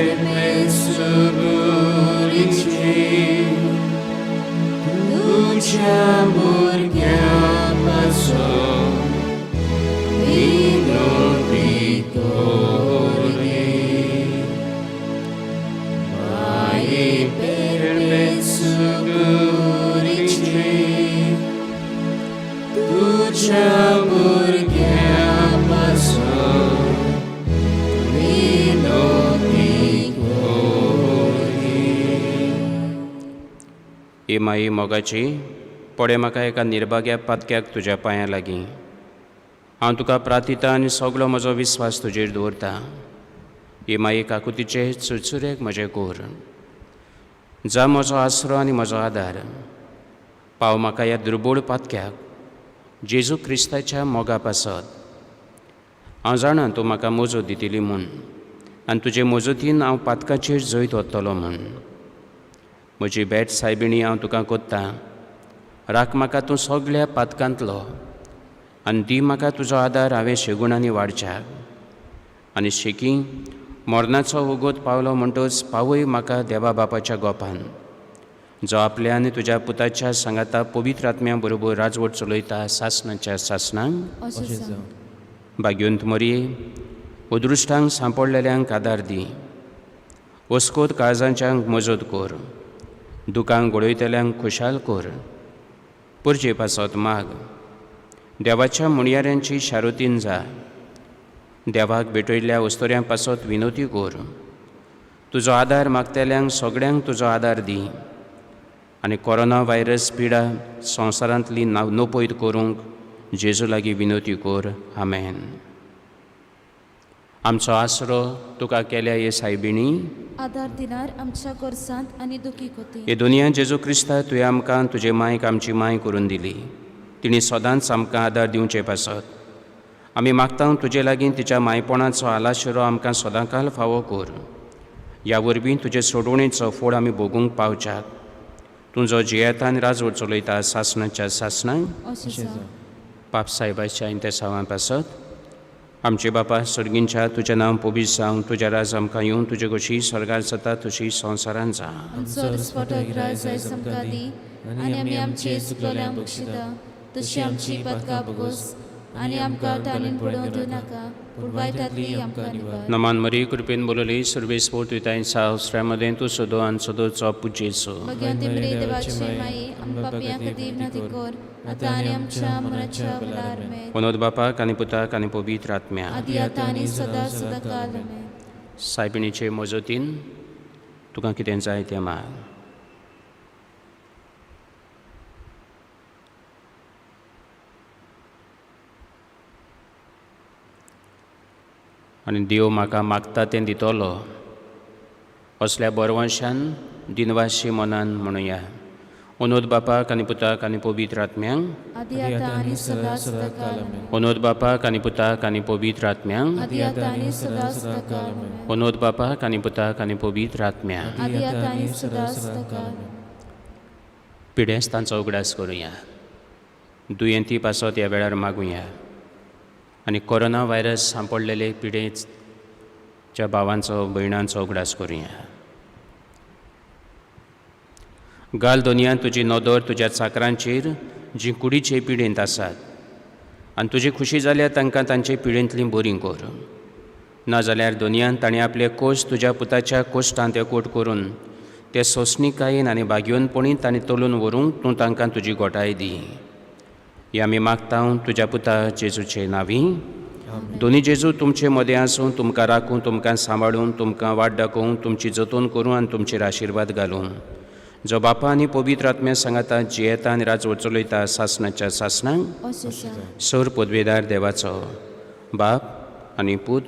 परमेश्वरीची तुज्या भुरग्या पासून विनोदी कोरी. माये परमेश्वरीची तुज्या भुरग्या पासून विनोदी कोरी. ए माई मोगाची, पडे म्हाका एका निर्भाग्या पातक्याक तुज्या पांयां लागीं. हांव तुका प्रार्थिता आनी सगलो म्हजो विस्वास तुजेर दवरता. हे माई काकुतीचे चुरचुरेक म्हजें कोर जा, म्हजो आसरो आनी म्हजो आदार. पाव म्हाका ह्या दुर्बोळ पातक्याक जेजू क्रिस्ताच्या मोगा पासत. हांव जाणा तूं म्हाका मजत दितली म्हूण आनी तुजे मजतीन हांव पातकाचेर जैत वतलो म्हूण. म्हजी भेट सायबिणी हांव तुका कोत्तां, राख म्हाका तूं सगल्या पातकांतलो आनी दी म्हाका तुजो आदार हांवें शेगुणांनी वाडच्याक. आनी शेकी मरणाचो वगत पावलो म्हणटच पावय म्हाका देवा बापाच्या गोपान, जो आपल्या आनी तुज्या पुताच्या सांगाता पवित्र आत्म्या बरोबर राजवट चलयता सासणाच्या सासणांक. अशें जावं. भाग्यवंत मरये, अदृश्टांक सांपडलेल्यांक आदार दी, वस्कोत काळजांच्यांक मजत कर, दुकांक गळयतल्यांक खुशाल कर, परजे पासत माग, देवाच्या मुणयाऱ्यांची शारुतीन जा, देवाक भेटयल्ल्या उस्तोऱ्यां पासत विनोती कर, तुजो आदार मागतल्यांक सगळ्यांक तुजो आदार दी आनी कोरोना व्हायरस पिडा संवसारांतली नपयत करूंक जेजू लागीं विनोती कर. आमेन. आमचो आसरो तुका केल्या हे सायबिणी, आदार दिनार आमच्या गोरसांत आनी दुखी कोती. हे दुनिया जेजू क्रिस्ता, तुवें आमकां तुजे मायक आमची माय करून दिली. तिणें सदांच आमकां आदार दिवचे पासत आमी मागता तुजे लागीं तिच्या मायपणाचो आलाशिरो आमकां सदांकाल फावो कर. ह्या वरवीं तुजे सोडवणेचो फोड आमी भोगूंक पावच्याक. तूं जो जियेता आनी राजवट चलयता सासणाच्या सासणांक. अशें जावं. पाप सायबाच्या इंतेसांवा पासत. आमचे बापा सर्गींच्या, तुजें नांव पवित्र जावं, तुजें राज आमकां येवं, तुजे कशी स्वर्गार जाता तशी संवसारांत जावं. आमचो दिसपटो ग्रास आयज आमकां दी आनी आमी आमचे चुकलोल्यांक बक्षिता तशी आमची पातकां भोगोस आनी आमकां ताणून पडोवंक दिवं नाका, पूण वायटांतली आमकां निवार. नमान मरी, कृपेन बोलली, सर्वेस्पोर तुयताय सावसऱ्यामदें तूं सदो आनी सदोचो पुजेचो. भगवंती मरे देवाची माई, आमकां पापयां खातीर विनवती कर आतां आनी आमच्या मरणाच्या वेळार. आमेन. विनोद बापाक आनी पुताक आनी पवित्र आत्म्या. आदी आतां आनी सदां सदां काल. आमेन. सायबिणीचे मजतीन तुका कितें जाय तें माग. आनी देव म्हाका मागता तें दितलो असल्या बरवंशान दिनवाशी मनान म्हणुया. अनोद बापाक आनी पुताक आनी पवित्र आत्म्यांक. आदी आतां आनी सदां सदां काल. आमेन. अनोद बापाक आनी पुताक आनी पवित्र आत्म्यांक. आदी आतां आनी सदां सदां काल. आमेन. अनोद बापाक आनी पुताक आनी पवित्र आत्म्यांक. आदी आतां आनी सदां सदां काल. आमेन. पिडेस्तांचो उगडास करुया, दुयेंती पासत ह्या वेळार मागुया आनी कोरोना व्हायरस सांपडलेले पिडेच्या भावांचो भयणांचो उगडास करुया. घाल दोनया तुजी नदर तुज्या चाकरांचेर जी कुडीचे पिडेंत आसात आनी तुजी खुशी जाल्यार तांकां तांचे पिडेंतलीं बरीं कर. नाजाल्यार दोनयान ताणें आपले कोश तुज्या पुताच्या कोश्टांत एकवट करून ते सोंसणीकायेन आनी भाग्योनपणी ताणें तोलून व्हरूंक तूं तांकां तुजी गोटाय दी. हे आमी मागता तुज्या पुता जेजूचे नांवी. दोनी जेजू तुमचे मदें आसूं, तुमकां राखूं, तुमकां सांबाळूं, तुमकां वाट दाखोवं, तुमची जतन करूं आनी तुमचेर आशिर्वाद घालूं, जो बापा आनी पवित्र आत्म्या सांगाता जियेता आनी राजवट चलयता सासणाच्या सासणांक. अशें जावं. सर पदवेदार देवाचो बाप आनी पूत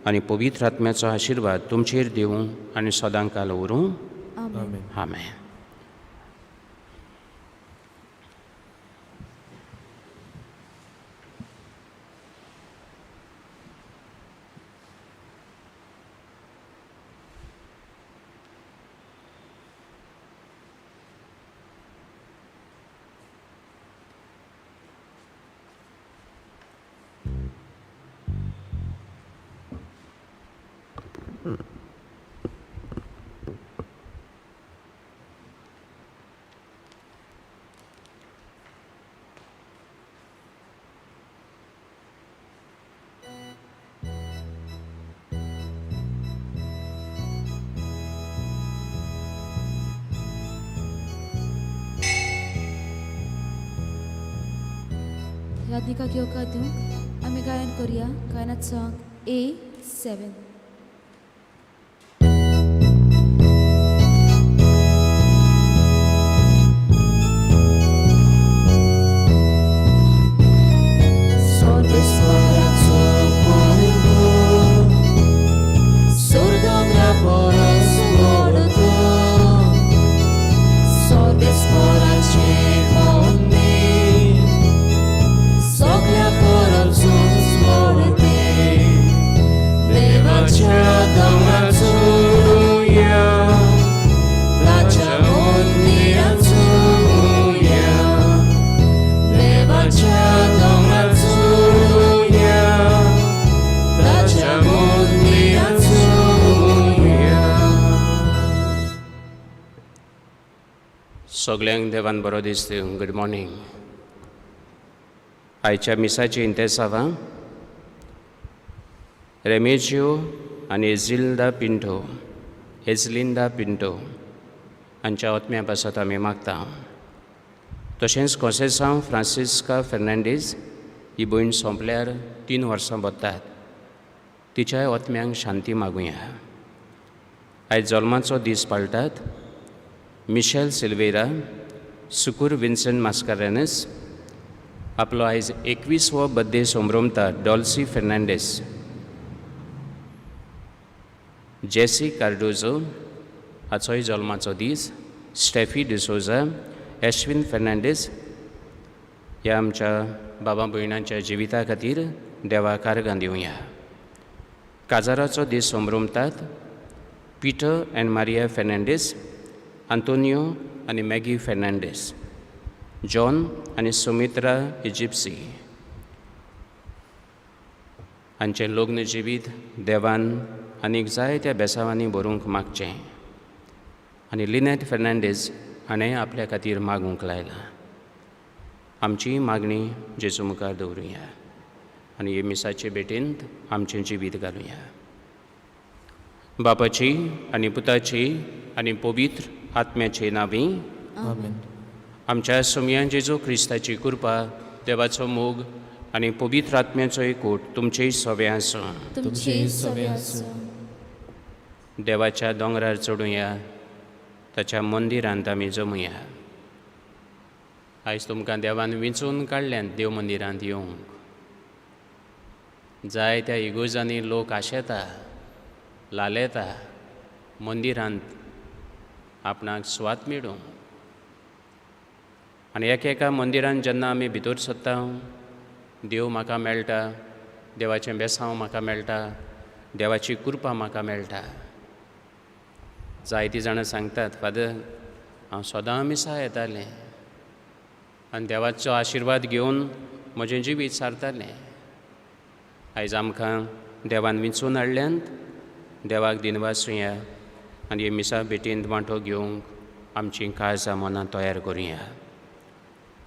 आनी पवित्र आत्म्याचो आशिर्वाद तुमचेर दिवं आनी सदांकाल उरूं. आमेन. आमेन. आराधनिकाक येवकार दिवंक आमी गायन करुया. गायनात सॉंग A7. सर्वेस्पराचो परबो, सोर्गोंगरा परस व्हड तो. सर्वेस्पराचें मंदीर, सगळ्या परसून व्हड तें. देवाच्या दोंगरार चडुया, ताच्या मंदिरांत चडुया. देवाच्या दोंगरार चडुया, ताच्या मंदिरांत चडुया. सगल्यांक देवान बरो दीस दिवं. Good morning. आयच्या मिसाची इंतेसांवां रेमेजियो आनी एझिल्दा पिंटो, एझलिंदा पिंटो हांच्या ओतम्या पासत आमी मागता. तशेंच कोसेसांव फ्रांसिस्का फेर्नांडीस ही भयण सोंपल्यार 3 वर्सां भरतात. तिच्याय ओतम्यांक शांती मागुया. आयज जल्माचो दीस पाळटात मिशेल सिल्वेरा, सुकूर विन्सन मास्कारेनस. आपलो आयज 21वो बड्डे संभ्रमता डॉल्सी फेर्नांडीस. जेसी कार्डोजो हाचोय जल्माचो दीस. स्टेफी डिसोजा, एश्विन फेर्नांडीस ह्या आमच्या बाबा भयणांच्या जिविता खातीर देवा कारगां दिवया. काजाराचो दीस संभ्रमतात Peter and Maria Fernandes, Antonio आनी मॅगी फेर्नांडीस, जॉन आनी सुमित्रा इजिप्सी हांचें लग्न जिवीत देवान आनीक जायत्या बेसांवांनी भरूंक मागचें. आनी लिनेट फेर्नांडीस हाणें आपल्या खातीर मागूंक लायलां. आमची मागणी जेजू मुखार दवरुया आनी हे मिसाचे भेटेंत आमचें जिवीत घालुया. बापाची आनी पुताची आनी पवित्र आत्म्याचे नांवी आमेन. आमच्या सोमयान जेजू क्रिस्ताची कृपा, देवाचो मोग आनी पवित्र आत्म्याचो एकूट तुमचेय सवे आसूं. तुमचे सवे आसूं. देवाच्या दोंगरार चडुया, ताच्या मंदिरांत आमी जमुया. आयज तुमकां देवान विंचून काडल्यान देव मंदिरांत येवंक. जायत्या इगोर्जांनी लोक आशेता, लालेता मंदिरांत आपणाक सुवात मेळूंक. आनी एकेका मंदिरांत जेन्ना आमी भितर सरता, देव म्हाका मेळटा, देवाचें बेसांव म्हाका मेळटा, देवाची कृपा म्हाका मेळटा. जायतीं जाणां सांगतात, फादर हांव सदां मिसा येतालें आनी देवाचो आशिर्वाद घेवन म्हजें जिवीत सारतालें. आयज आमकां देवान विंचून हाडल्यात, देवाक दिनवासुया आनी हे मिसा भेटींत वांटो घेवंक आमचीं काळजां मनां तयार करुया.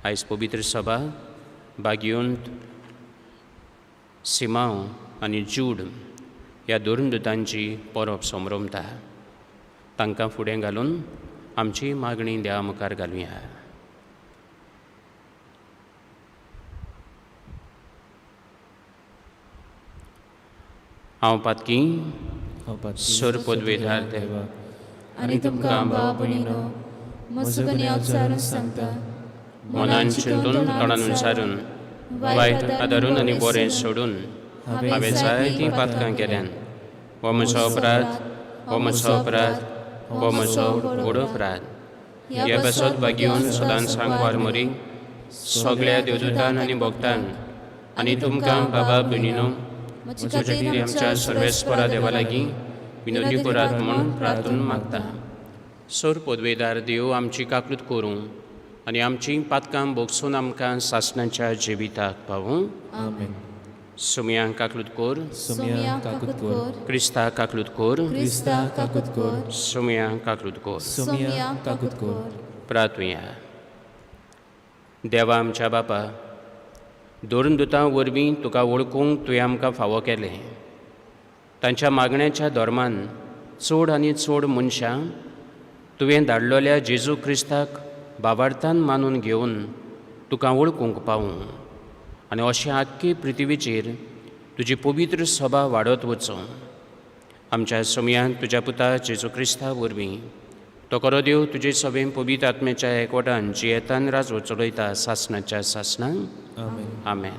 आयज पवित्र सभा बागयोंत सिमांव आनी जूड ह्या धर्मदुतांची परब संभ्रमता. तांकां फुडें घालून आमची मागणी देवा मुखार घालुया. हांव पातकी सर पदवेदार देवा, आनी तुमकां भाव भयणीनो म्हजो गुन्यांव विचारून सांगता, मनान चिंतून तोंडान विचारून, वायट आदारून आनी बरें सोडून हांवें जायतीं पातकां केल्यान. हो म्हजो अपराध, हो म्हजो अपराध, हो म्हजो व्हड अपराध. हे पासत भागयोवन सदांच सांकवार मरी सगळ्या देवदूतान आनी भक्तान आनी तुमकां बाबा भयणीनो म्हजे म्हज्या खातीर आमच्या सर्वेस्परा देवा लागीं विनोदी करात म्हूण प्रार्थून मागता. सोर पदवेदार देव आमची काकूत करूं आनी आमचीं पातकां भोगसून आमकां सासणाच्या जिविताक पावूं. आमेन. सुमया काकलूत कोर. सुमया काकूत कोर. क्रिस्ता काकलूत कोर. क्रिस्ता काकूत कोर. सुमया काकलूत कोर. सुमया काकूत कोर. प्रार्थुया. देवा आमच्या बापा, धर्मदुतां वरवीं तुका वळखूंक तुवें आमकां फावो केलें. तांच्या मागण्याच्या धर्मान चड आनी चड मनशां तुवें धाडलेल्या जेजू क्रिस्ताक बाबार्थान मानून घेवन तुका वळखूंक पावूं आनी अशें आख्खी पृथ्वीचेर तुजी पवित्र सभा वाडत वचूं. आमच्या सोमयान तुज्या पुता जेजू क्रिस्ता वरवीं तो करो देव तुजे सभेन पवित्र आत्म्याच्या एकवटान जियेतान राजो चलयता सासणाच्या सासणांक. आमेन. आमेन.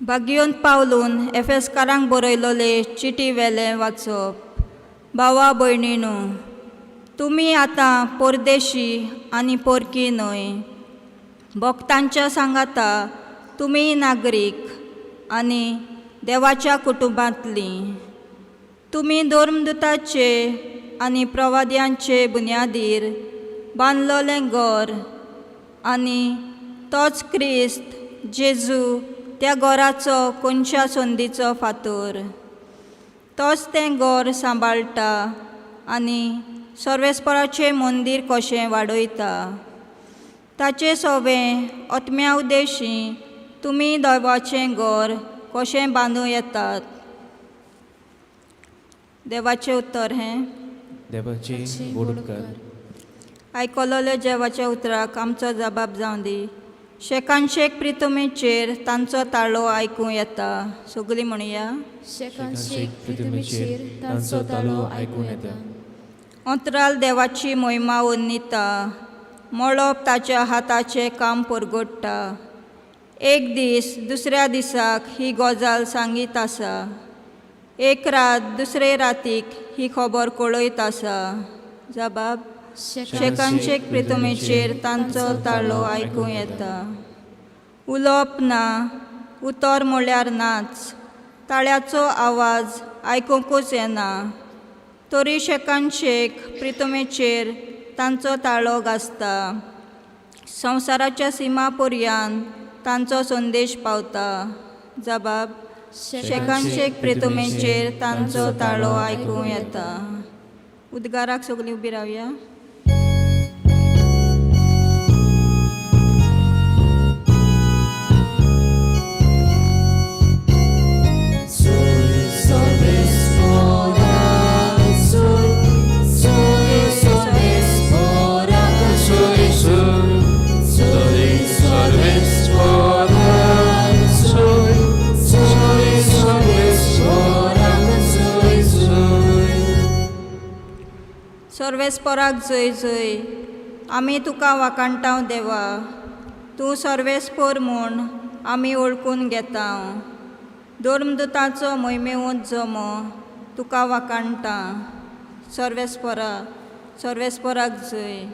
भाग्योन पावलून एफेस्कारांक बरयलोले चिटी वेलें वाचप. भावा भयणीनू, तुमी आतां परदेशी आनी पोरकी न्हय, भक्तांच्या सांगाता तुमी नागरीक आनी देवाच्या कुटुंबांतलीं. तुमी धर्मदुताचे आनी प्रवाद्यांचे बुन्यादीर बांदलोलें घर आनी तोच क्रिस्त जेजू त्या घराचो कोनशा संदीचो फातोर. तोच तें घर सांबाळटा आनी सर्वेस्पराचें मंदीर कशें वाडयता. ताचें सोबें आत्म्या उद्देशी तुमी देवाचें घर कशें बांदूं येतात. देवाचें उत्तर हें. देवाचे व्हड उपकार. आयकलोल्या देवाच्या उतराक आमचो जबाब जावं दी. शेकानशेक प्रितमेचेर तांचो ताळो आयकूं येता. सगळीं म्हणया. शेकानशेक पृथ्वीचेर तांचो ताळो आयकूं येता. अंतराल देवाची मोहिमा वर्णिता, मळब ताच्या हाताचें काम परगट्टा. एक दीस दुसऱ्या दिसाक ही गजाल सांगीत आसा, एक रात दुसरे रातीक ही खबर कळयत आसा. जबाब. शेकानशेक प्रितमेचेर तांचो ताळो आयकूं येता. उलोवप ना, उतर म्हळ्यार नाच, ताळ्याचो आवाज आयकुंकूच येना, तरी शेकानशेक प्रितमेचेर तांचो ताळो गाजता. संवसाराच्या सिमा पर्यान तांचो संदेश पावता. जबाब. शेकानशेक प्रितमेचेर तांचो ताळो आयकूं येता. उद्गाराक सगळीं उबी रावया. सर्वेस्पराक जय जय. आमी तुका वाखाणटाव देवा, तूं सर्वेस्पर म्हूण आमी वळखून घेता. धर्मदुताचो मोहिमेवंत जमो तुका वाखाणटा. सर्वेस्परा, सर्वेस्पराक जय.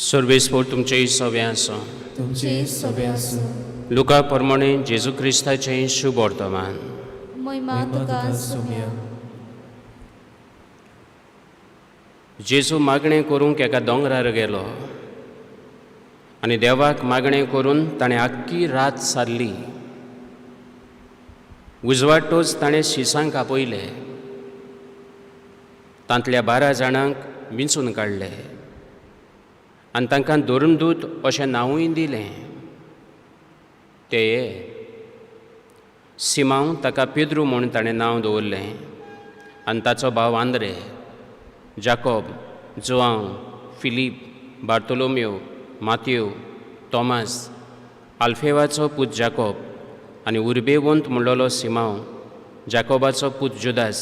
सर्वेस्पोर तुमचें सवें आसूं. तुमचे सगळे आसूं. लुका प्रमाणे जेजू क्रिस्ताचें शुभ वर्तमान. महिमा तुका सोम्या. जेजू मागणें करूंक एका दोंगरार गेलो आनी देवाक मागणें करून ताणें आख्खी रात सारली. उजवाडटोच ताणें शिसांक आपयले, तांतल्या 12 जाणांक विंचून काडले आनी तांकां धर्मदूत अशें नांवूय दिलें. ते सिमांव ताका पेद्रू म्हूण ताणें नांव दवरलें आनी ताचो भाव आंद्रे, जाकोब, जुआंव, फिलीप, बार्तोलोम्यो, मात्यो, तॉमास, आल्फेवाचो पूत जाकोब आनी उर्बेवंत म्हणलोलो सिमांव, जाकोबाचो पूत जुदास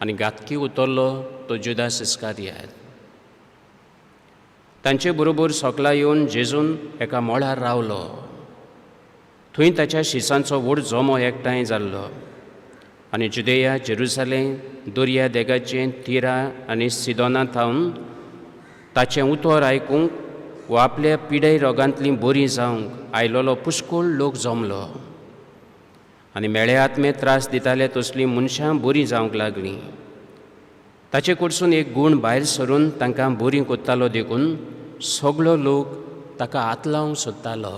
आनी घातकी उतरलो तो जुदास इस्कारियात. तांचे बरोबर सोकला येवन जेजून एका मळार रावलो. थंय ताच्या शिसांचो व्हड जमो एकठांय जाल्लो आनी जुदेया, जेरुजालेम, दर्या देगाचें तिरा आनी सिदोना थावन ताचें उतर आयकूंक वा आपल्या पिडय रोगांतलीं बरीं जावंक आयलोलो पुष्कळ लोक जमलो आनी मेळे आत्मे त्रास दिताले तसलीं मनशां बरीं जावंक लागलीं. ताचे कडसून एक गूण भायर सरून तांकां बरीं कोत्तालो देखून सगळो लोक ताका हात लावंक सोदतालो.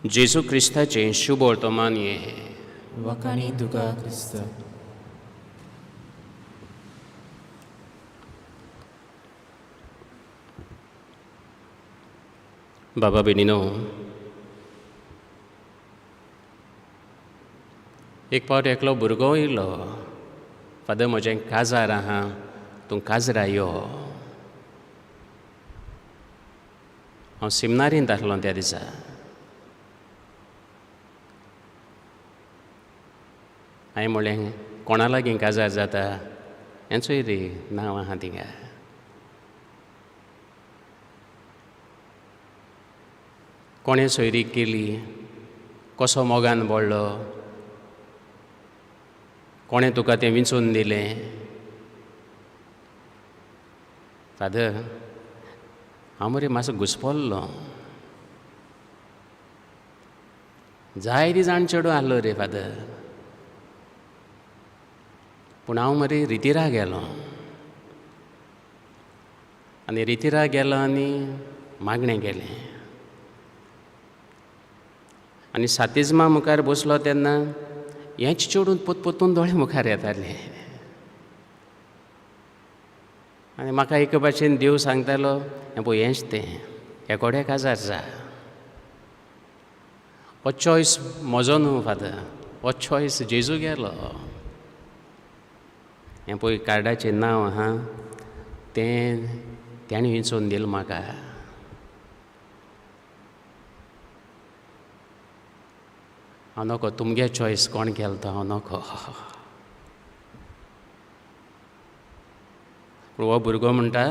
जेजू क्रिस्ताचें शुभ वर्तमान हें. वाखाणी तुका क्रिस्त. बाबा भयणीनो, एक फावट एकलो भुरगो येयलो, फादर म्हजें काजार आहा, तूं काजरा यो. हांव सिमनारींत आसलो त्या दिसा. हांवें म्हणलें कोणा लागीं काजार जाता हें चोय रे नांव आहा थिंगा. कोणें सोयरीक केली, कसो मोगान पडलो, कोणें तुका तें विंचून दिलें. फादर हांव मरे मातसो घुसपल्लो, जायतीं जाण चेडूं आसलो रे फादर, पूण हांव मरे रितिरा गेलो आनी रितिरा गेलो आनी मागणें केलें आनी सातिज्मा मुखार बसलो तेन्ना हेंच चेडूं पोतपोतून दोळे मुखार येतालें आनी म्हाका एके भाशेन देव सांगतालो हें पळय हेंच तें, एकोड्या काजार जा. हो चॉयस म्हजो न्हू फादर, हो चॉयस जेजू गेलो. हें पळय कार्डाचें नांव आहा तें तेणें विंचून दिलें म्हाका. हांव नको तुमगे चॉयस कोण केलो तो हांव नको. पूण हो भुरगो म्हणटा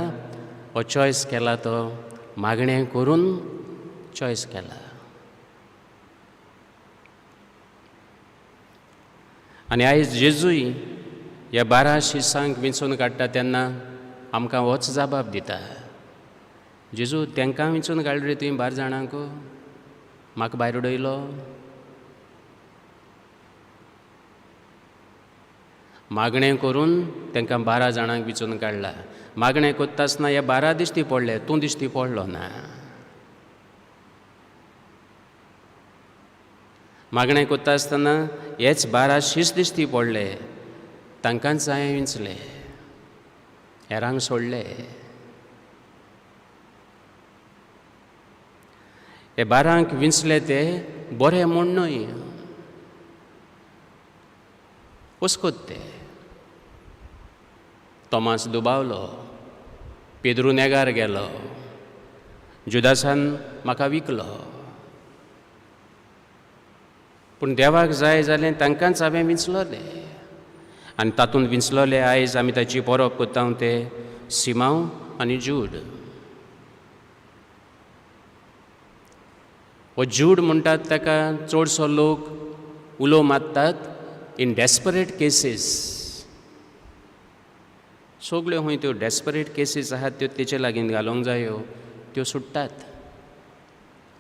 हो चॉयस केला तो मागणें करून चॉयस केला. आनी आयज जेजूय ह्या 12 शिसांक विंचून काडटा तेन्ना आमकां होच जबाब दिता. जेजू तांकां विंचून काडले रे तुवें 12 जाणांक, म्हाका भायर उडयलो. मागणें करून तांकां 12 जाणांक विंचून काडला. मागणें करता आसतना हे 12 दिश्टी पडले, तूं दिश्टी पडलो ना. मागणें करता आसतना हेच 12 शीस दिश्टी पडले, तांकांच हांवें विंचले, हेरांक सोडले. हे 12 विंचले ते बरे म्हूण न्हय, उसकोत ते. तोमास दुबावलो, पेद्रू नेगार गेलो, जुदासान म्हाका विकलो. पूण देवाक जाय जालें तांकांच हांवें विंचलोलें आनी तातूंत विंचलोले आयज आमी ताची परब करता ते सिमांव आनी जूड. हो जूड म्हणटात ताका चडसो लोक उलो मारतात इन डेस्परेट केसीस. सगळ्यो खंय त्यो डेस्परेट केसीस आहात त्यो तेचे लागीं घालूंक जायो, त्यो सुट्टात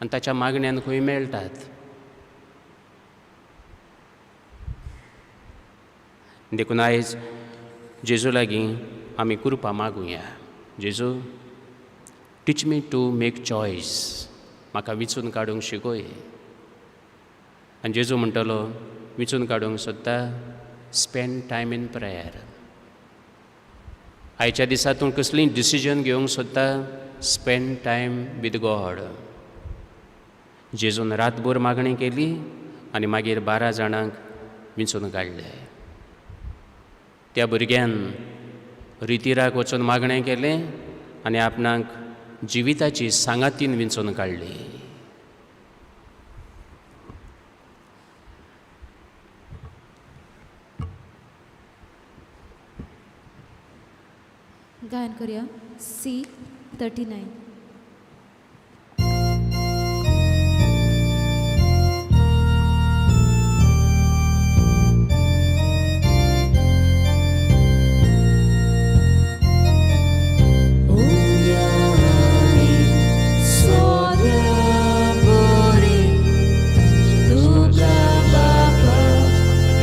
आनी ताच्या मागण्यान खंय मेळटात. देखून आयज जेजू लागीं आमी कृपा मागुया. जेजू teach me to make choice, म्हाका विंचून काडूंक शिकय. आनी जेजू म्हणटलो विंचून काडूंक सोदता, स्पेंड टायम इन प्रेयर. आयच्या दिसा तूं कसलीय डिसिजन घेवंक सोदता, स्पेंड टायम वीथ गॉड. जेजून रातभर मागणी केली आनी मागीर 12 जाणांक विंचून काडले. त्या भुरग्यान रितिराक वचून मागणें केलें आनी आपणाक जिविताची सांगातीन विंचून काडली. गायन करूया C 39. Bye.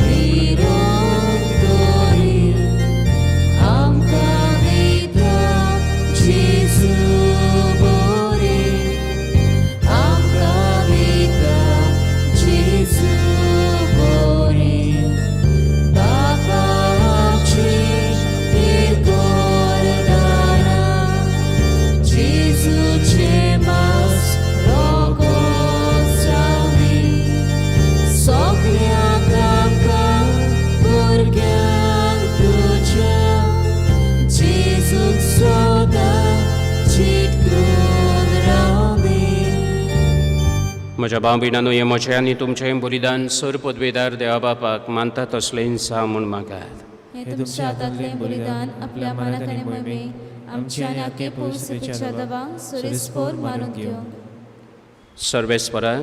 म्हज्या भाव भयणांनो, हें म्हजें आनी तुमचें बलिदान सर पदवेदार देवा बापाक मानता तसलें जावं म्हूण मागात. हें तुमच्या हातांतलें बलिदान आपल्या मानाक आनी मोहिमेक आमच्या आनी आखे पवित्रतेच्या दबांक सुरेस्पोर मानून घेवं. सर्वेस्परा,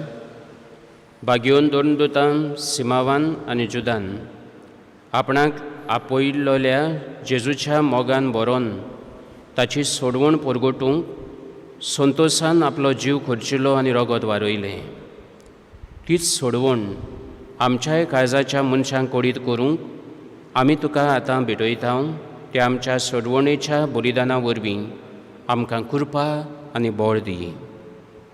भाग्योन दोन दुतान सिमावान आनी जुदान आपणाक आपयल्लोल्या जेजूच्या मोगान बरोवन ताची सोडवण परगटूंक संतोसान आपलो जीव खर्चिलो आनी रगत वारयलें. तीच सोडवण आमच्याय काळजाच्या मनशांक कोडीत करूंक आमी तुका आतां भेटयता. त्या आमच्या सोडवणेच्या बलिदाना वरवीं आमकां कृपा आनी बळ दी.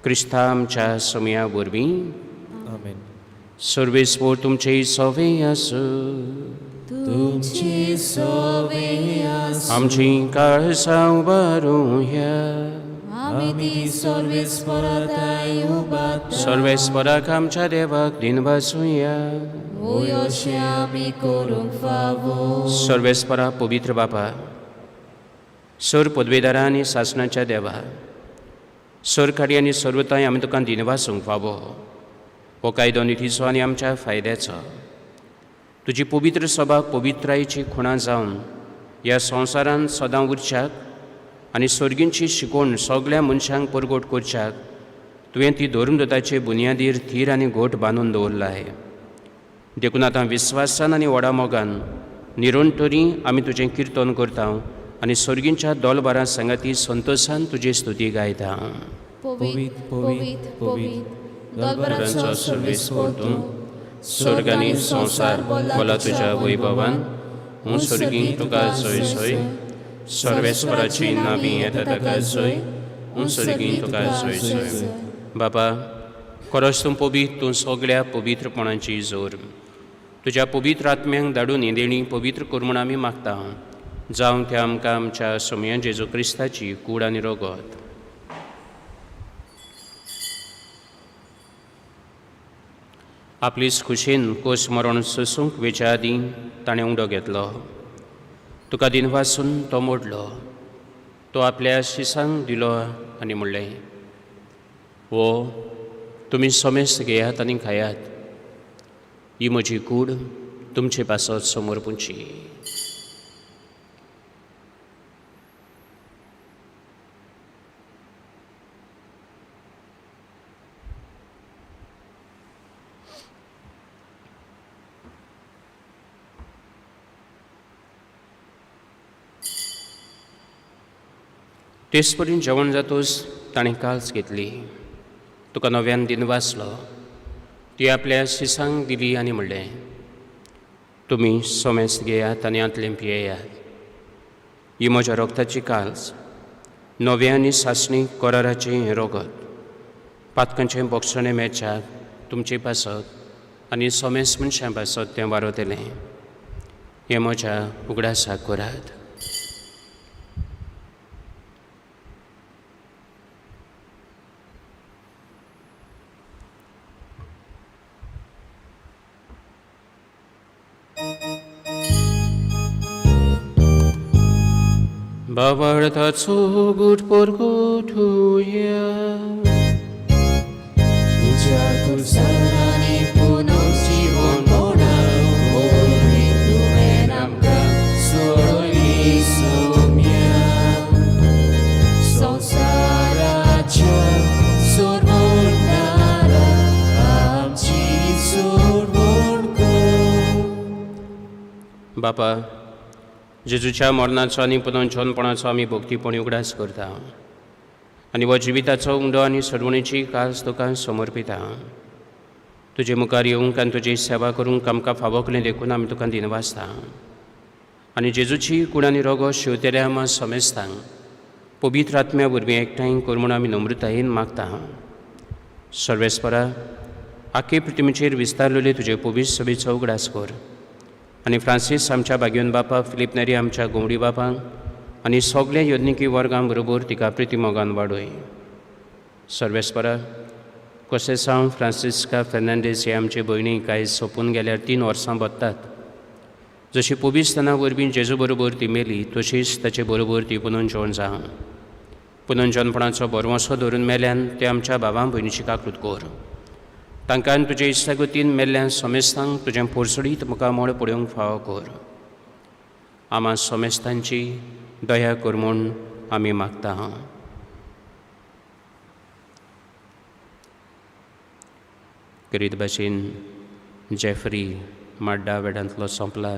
क्रिस्ता आमच्या समया वरवीं. आमेन. सर्वेस्पोर तुमचे सवे आसूं. तुमची सोवे आसूं. आमची काळसां उबारुया. आमी ती सर्वेस्पराताय उबारता. सर्वेस्पराक आमच्या देवाक दिनवासुया. वय अशें आमी करूंक फावो. सर्वेस्परा, पवित्र बापा, सर पदवेदारा आनी सासणाच्या देवा, सरकारी आनी सर्वताय आमी तुका दिनवासूंक फावो. हो कायदो नितीचो आनी आमच्या फायद्याचो. तुजी पवित्र सभा पवित्रायेची खुणा जावन ह्या संवसारांत सदां उरच्याक आनी सर्गींची शिकवण सगळ्या मनशांक परगट करच्याक तुवें ती धर्मदूताचे बुन्यादीर थीर आनी घट बांदून दवरलाय. देखून आतां विस्वासान आनी व्हडा मोगान निरंतरी आमी तुजें किर्तन करता आनी सर्गींच्या दोलबारां सांगाती संतोसान तुजी स्तुती गायता. पवित्र, पवित्र, पवित्र दोलबराचो सर्वेस्पोर तूं, स्वर्ग आनी संवसार भरला तुज्या वैभवान. हूं स्वर्गीं तुका जय जय. सर्वेस्वराची नावी येता ताका जय. हूं स्वर्गीं तुका जय जय. बाबा, खरोच तूं पवित्र, तूं सगळ्या पवित्रपणाची जोर. तुज्या पवित्र आत्म्यांक धाडून ही देणी पवित्र कर म्हूण आमी मागता. जावं त्या आमकां आमच्या सोमया जेजू क्रिस्ताची कूड आनी रगत. आपलीच खुशेन कोस मरण सोसूंक वेच्या आदीं ताणें उडो घेतलो. तुका दिनवासून तो मोडलो. तो आपल्या शिसांक दिलो आनी म्हणलें, हो तुमी समेस्त घेयात आनी खायात. ही म्हजी कूड तुमचे पासत समर्पूची. तेच परीन जेवण जातूच ताणें काल्स घेतली. तुका नव्यान दिनवासलो. ती आपल्या शिसांक दिली आनी म्हणलें, तुमी समेस्त घेयात आनी हांतलें पियेयात. ही म्हज्या रगताची काल्स, नव्या आनी सासणी कराराचें हें रगत. पातकांचें बोगसणें मेळच्याक तुमचे पासत आनी समेस्त मनशां पासत तें वारवतलें. हें म्हज्या उगडासाक करात. भावार्थाचो गूट परगटुया. तुज्या खुरसांनी पुनर्जीवन वरवीं तुवें आमकां सोडयली सोम्या. संवसाराच्या सोडवणारा आमची सोडवण कर. बापा, जेजूच्या मरणाचो आनी पुनर्जनपणाचो आमी भक्तीपणी उगडास करता आनी हो जिविताचो उंडो आनी सोडवणेची कास तुका समर्पिता. तुजे मुखार येवंक आनी तुजी सेवा करूंक आमकां फावो केलें देखून आमी तुका दिनवासता. आनी जेजूची कूड आनी रगत शिंवतेल्या आमा समेस्तांक पवित्र आत्म्या वरवीं एकठांय कर म्हूण आमी नम्रतायेन मागता. सर्वेस्परा, आखे पृथ्वीचेर विस्तारलेले तुजे पवित्र सभेचो उगडास कर आनी फ्रांसीस आमच्या भाग्योन बापा, फिलीप नेरी आमच्या गोवडी बापांक आनी सगल्या यज्ञिकी वर्गां बरोबर तिका प्रितीमोगान वाडय. सर्वेस्परा, कोसेसांव फ्रांसिस्का फेर्नांडीस हे आमचे भयणीक आयज सोंपून गेल्यार 3 वर्सां बत्तात. जशी पविस्ताना वरवीं जेजू बरोबर ती मेली तशीच ताचे बरोबर ती पुनर्जन जावं. पुनर्जनपणाचो भरवंसो धरून मेल्यान ते आमच्या भावां भयणीची काकृत कर. तांकां तुजे इश्टागतीन मेल्ल्या समेस्तांक तुजें पोरसडीत मुखामळ पळोवंक फावो कर. आमा समेस्तांची दया कर म्हूण आमी मागता. करीत भाशेन जेफ्री माड्डा वेडांतलो सोंपला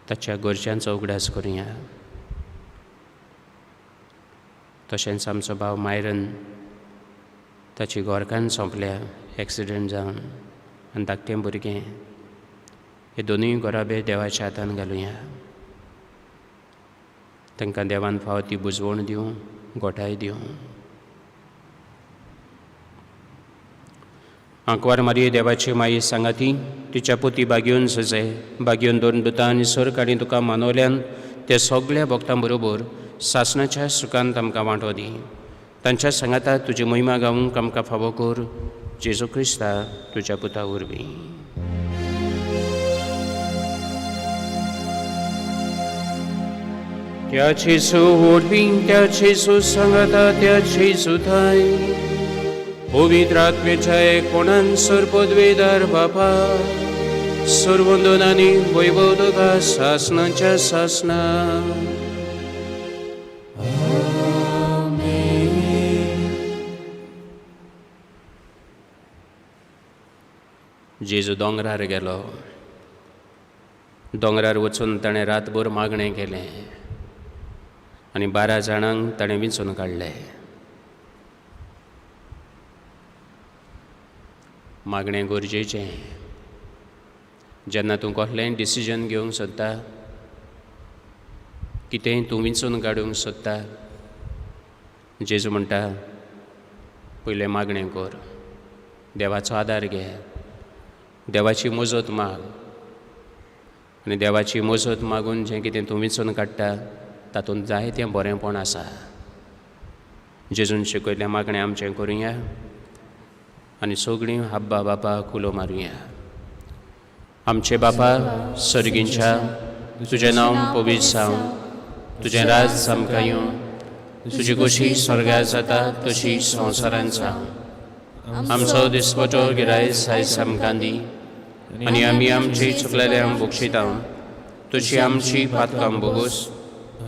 ताच्या घरच्यांचो उगडास करुया. तशेंच आमचो भाव मायरन ताची घरकान्न सोंपल्या एक्सिडंट जावन आनी धाकटें भुरगें. हे दोनूय घराबे देवाच्या हातान घालुया. तांकां देवान फावो ती बुजवण दिवं, गोठाय दिवं. आंकवार मारये देवाची माई सांगाती तिच्या पुती बागयोन सजय बागयोन दोन दुतां आनी सरकाणी तुका मानवल्यान ते सगल्या भक्तां बरोबर सासणाच्या सुखांत आमकां वांटो दी. तांच्या सांगाता तुजी महिमा गावूंक आमकां फावो कर. जेजू क्रिस्ता तुज्या पुता वरवीं. त्या जेजू वरवीं, त्या जेजू सांगाता, त्या जेजू थाय पवित्र आत्म्याच्या एकोणान सर्पद्वेदार बापा सर्वंदन आनी वैभव तुका सासणाच्या सासणा. जेजू दोंगरार गेलो. दोंगरार वचून ताणें रातभर मागणें केलें आनी 12 जाणांक ताणें विंचून काडले. मागणें गरजेचें. जेन्ना तूं कसलेंय डिसिजन घेवंक सोदता, कितेंय तूं विंचून काडूंक सोदता, जेजू म्हणटा पयलें मागणें कर, देवाचो आदार घे, देवाची मजत माग आनी देवाची मजत मागून जें कितें तूं विंचून काडटा तातूंत जायतें बरेंपण आसा. जेजून शिकयल्लें मागणें आमचें करुया आनी सगळीं हाब्बा बापा कुलो मारुया. आमचे बापा सर्गींच्या, तुजें नांव पवित्र जावं, तुजें राज आमकां येवं, तुजी खोशी स्वर्गार जाता तशी संवसारांत जावं. आमचो दिसपटो गिरायस आयज आमकां दी आनी आमी आमची चुकलेल्यांक बक्षिता तशी आमची पातकां बोगोस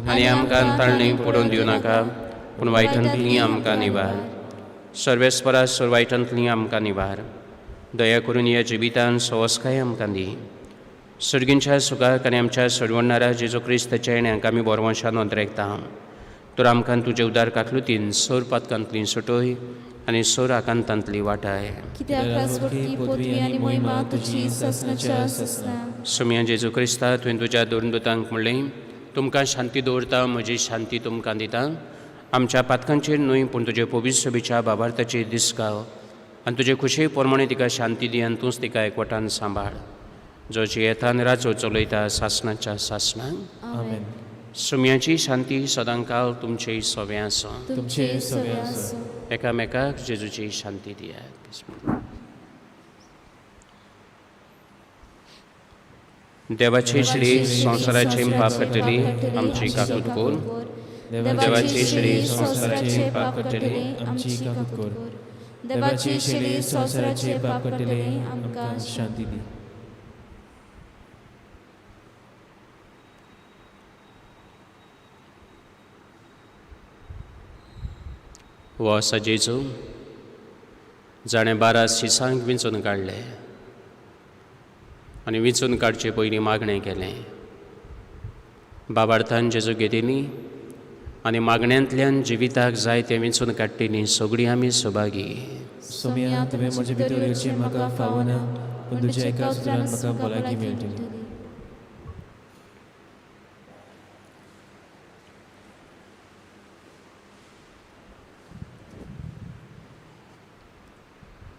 आनी आमकां ताळणी पडोवन दिवं नाका, पूण वायटांतली आमकां निवार. सर्वेस्परा सर वायटांतली आमकां निवार. दया करून ह्या जिवितान सवस्काय आमकां दी. सर्गींच्या सुखाक आनी आमच्या सोडवणारा जेजू क्रिस्ताच्या येण्याक आमी बोरवंशान अंतरेकता. तर आमकां तुजे उदार काकलुतीन सोर पातकांतली सुटोय आनी सोर आकांतांतली वाटाय. सुम्या जेजू क्रिस्ता, तुवें तुज्या दोन दुतांक म्हणलें, तुमकां शांती दवरता, म्हजी शांती तुमकां दिता. आमच्या पातकांचेर न्हय पूण तुजे पवित्र सभेच्या बाबार्थाचेर दिसगाव आनी तुजे खुशे प्रमाणे तिका शांती दी आनी तूंच तिका एकवटान सांबाळ, जो जियेता आनी राजो चलयता सासणाच्या सासणाक. आमेन. सुम्याची शांती सदांकाल तुमचे सवे आसूं. तुमचे सवे आसूं. एकामेकाक जेजूची शांती दियात. देवाची श्री संवसाराचे पाप काडटली आमची काकूत कर. देवाची श्री संवसाराचे पाप काडटली आमची काकूत कर. देवाची श्री संवसाराचे पाप काडटले आमकां शांती दी. हो आसा जेजू जाणें 12 शिसांक विंचून काडले आनी विंचून काडचे पयलीं मागणें केलें. बाबार्थान जेजू घेतिल्ली आनी मागण्यांतल्यान जिविताक जाय तें विंचून काडटिली सगळीं आमी सभागी. सोम्या, तुवें म्हजे भितर येवचें म्हाका फावना, पूण तुज्या एका उतरान म्हाका भलायकी मेळटली.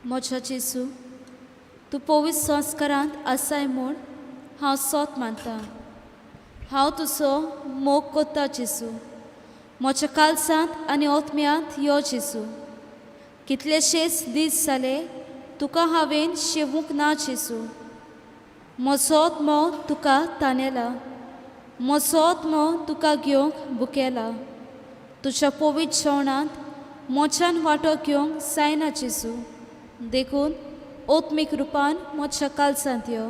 म्हज्या जेजू, तूं पवित्र संस्कारांत आसाय म्हूण हांव सोत मानता. हांव तुजो मोग कोत्ता जेजू. म्हज्या कालसांत आनी ओतम्यांत यो जेजू. कितलेशेच दीस जाले तुका हांवें शेवूंक ना जेजू. म्हजो आत्मो तुका तानेला, म्हजो आत्मो तुका घेवंक बुकेला. तुज्या पवित्र जेवणांत मोच्यान वांटो घेवंक जायना जेजू, देखून ओत्मीक रुपान म्हज्या कालसांत यो.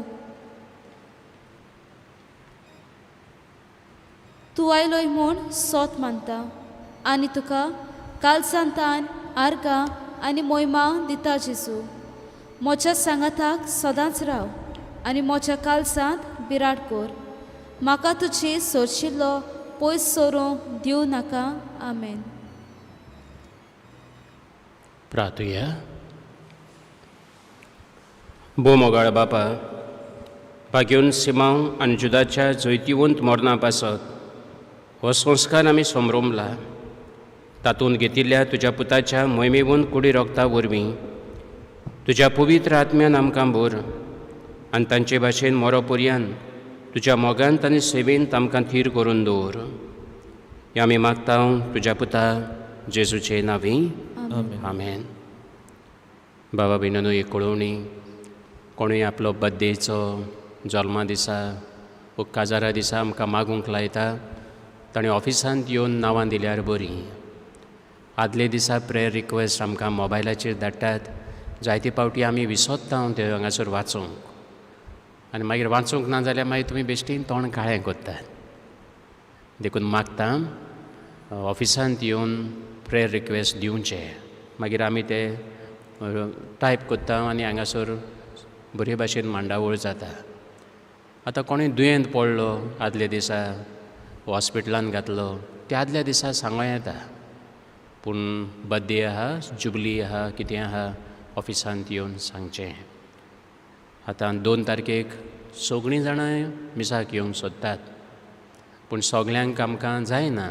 तूं आयलोय म्हूण सोत मानता आनी तुका कालसांतान आर्गां आनी मोयमा दिता जेजू. म्हज्या सांगाताक सदांच राव आनी म्हज्या कालसांत बिराड कोर. म्हाका तुजी सोरशिल्लो पयस सोरूंक दिवं नाका. आमेन. प्रार्थुया. भोव मोगाळ बापा, भाग्योन सिमांव आनी जुदाच्या जैतिवंत मरणा पासत हो संस्कार आमी समरोमला. तातूंत घेतिल्ल्या तुज्या पुताच्या मोहिमेवंत कुडी रोगता वरवीं तुज्या पवित्र आत्म्यान आमकां भर आनी तांचे भाशेन मोरो पर्यान तुज्या मोगांत आनी सेवेंत आमकां थीर करून दवर. हें आमी मागता तुज्या पुता जेजूचे नांवी. आमेन. आमेन. बाबा भयणांनो, एक कळोवणी. कोणूय आपलो बड्डेचो, जल्मा दिसा वो काजारा दिसा आमकां मागूंक लायता, ताणें ऑफिसांत येवन नांवां दिल्यार बरीं. आदले दिसा प्रेयर रिक्वेस्ट आमकां मोबायलाचेर धाडटात. जायते फावटी आमी विसरता ते हांगासर वाचूंक, आनी मागीर वाचूंक ना जाल्यार मागीर तुमी बेश्टीन तोंड काळें करतात. देखून मागता ऑफिसांत येवन प्रेयर रिक्वेस्ट दिवचे, मागीर आमी ते टायप करता आनी हांगासर बरे भाशेन मांडावळ जाता. आतां कोणूय दुयेंत पडलो आदल्या दिसा, हॉस्पिटलान घातलो, ते आदल्या दिसा सांगूं येता, पूण बड्डे आहा, जुबली आहा, कितें आहा, ऑफिसांत येवन सांगचें. आतां 2 तारखेक सगळीं जाणां मिसाक येवंक सोदतात, पूण सगल्यांक आमकां जायना.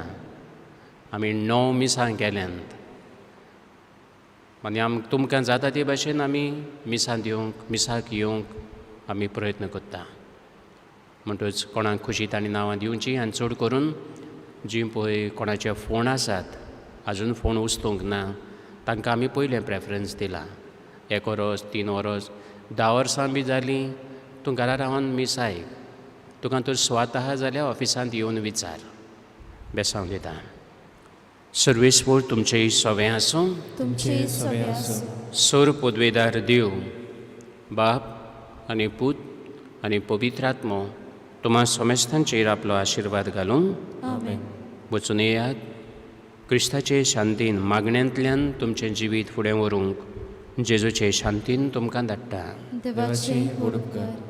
आमी 9 मिसां केल्यांत आनी तुमकां जाता ते भाशेन आमी मिसांत येवंक, मिसाक येवंक आमी प्रयत्न करता. म्हणटच कोणाक खुशी तांणी नांवां दिवचीं. आनी चड करून जीं पळय कोणाचे फोन आसात, आजून फोन उस्तूंक ना, तांकां आमी पयलें प्रेफरन्स दिलां. 1 वरोस, 3 वरोस, 10 वर्सां बी जालीं, तूं घरा रावन मीस आयक. तुका तर सुवात आहा जाल्यार ऑफिसांत येवन विचार. बेसांव दिता. सर्वेस्पोर तुमचें सवें आसूं. तुमचें सवें आसूं. सोर पदवेदार देव बाप आनी पूत आनी पवित्र आत्मो तुमा समेस्तांचेर आपलो आशिर्वाद घालूं. आमेन. वचून येयात क्रिस्ताचे शांतीन मागण्यांतल्यान तुमचें जिवीत फुडें व्हरूंक जेजूचे शांतीन तुमकां धाडटा. देवाचे व्हड उपकार.